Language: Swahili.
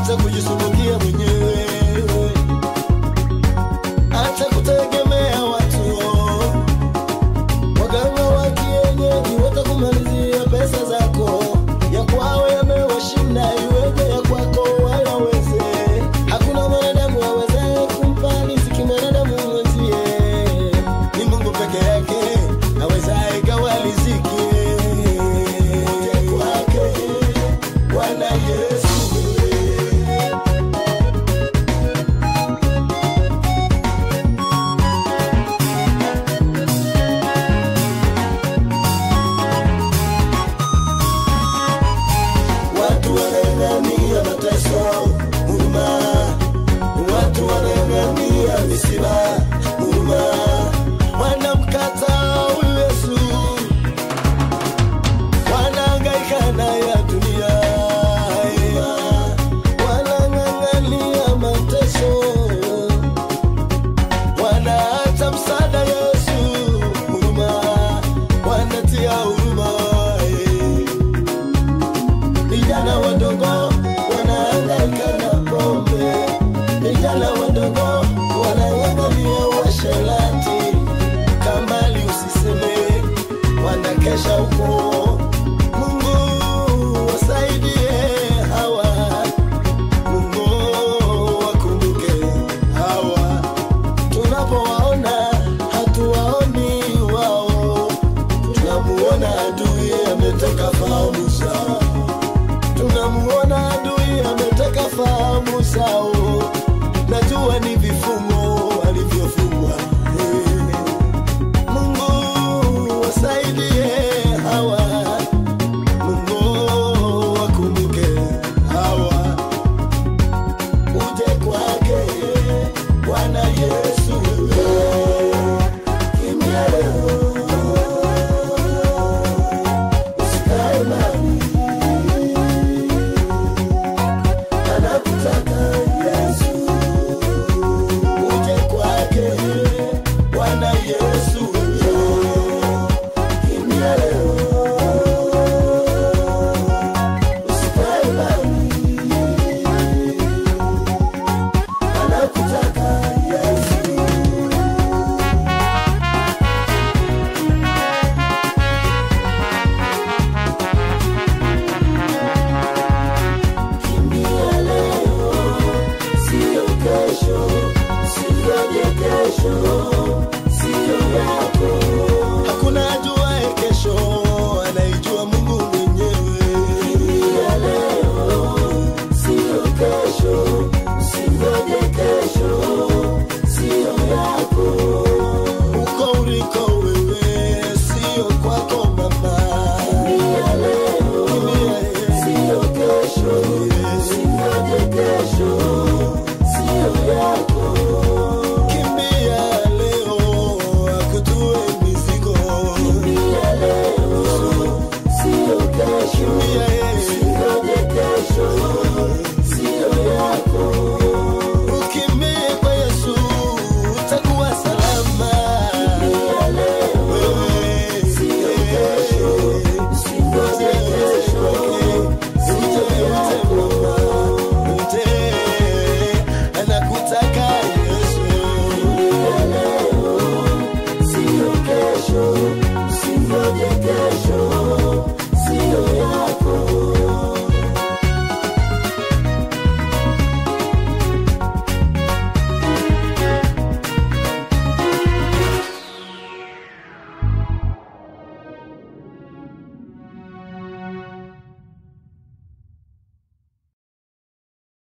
Acha kujisumbukia mwenyewe, acha kutegemea watu. Waganga wa kienyeji watakumalizia pesa zako. Ya kwao yamewashinda, iweje ya kwako wayaweze? Hakuna mwanadamu awezaye kumpa riziki mwanadamu mwenzie. Ni Mungu peke yake awezaye gawa riziki. Uje kwake Bwana Yesu. Watu wanang'ang'ania mateso, huruma. Watu wanang'ang'ania misiba, huruma. Wanamkataa huyu Yesu, wanahangaika na ya dunia, wanang'ang'ania mateso, wanaacha msaada Yesu, huruma, wanatia huruma. Vijana wadogo wanahangaika na pombe, vijana wadogo wanaangalia uasherati. Kambali usiseme, wanakesha huko. Mungu wasaidie hawa, Mungu wakumbuke hawa. Tunapowaona hatuwaoni wao, tunamuona adui ameteka fahamu zao. Tunamuona adui ameteka fahamu zao. Najua ni vifungo alivyofungwa. Mungu wasaidie hawa, Mungu wakumbuke hawa. Uje kwake Bwana Yesu, kimya leo, usikae mbali, anakutaka Yesu. Uje kwake Bwana Yesu, kimya leo, usikae mbali, anakutaka Yesu. Kimbia leo, sio kesho, usingoje kesho, sio yako. Hakuna ajuaye kesho, anaijua Mungu mwenyewe. Kimbia leo, sio kesho,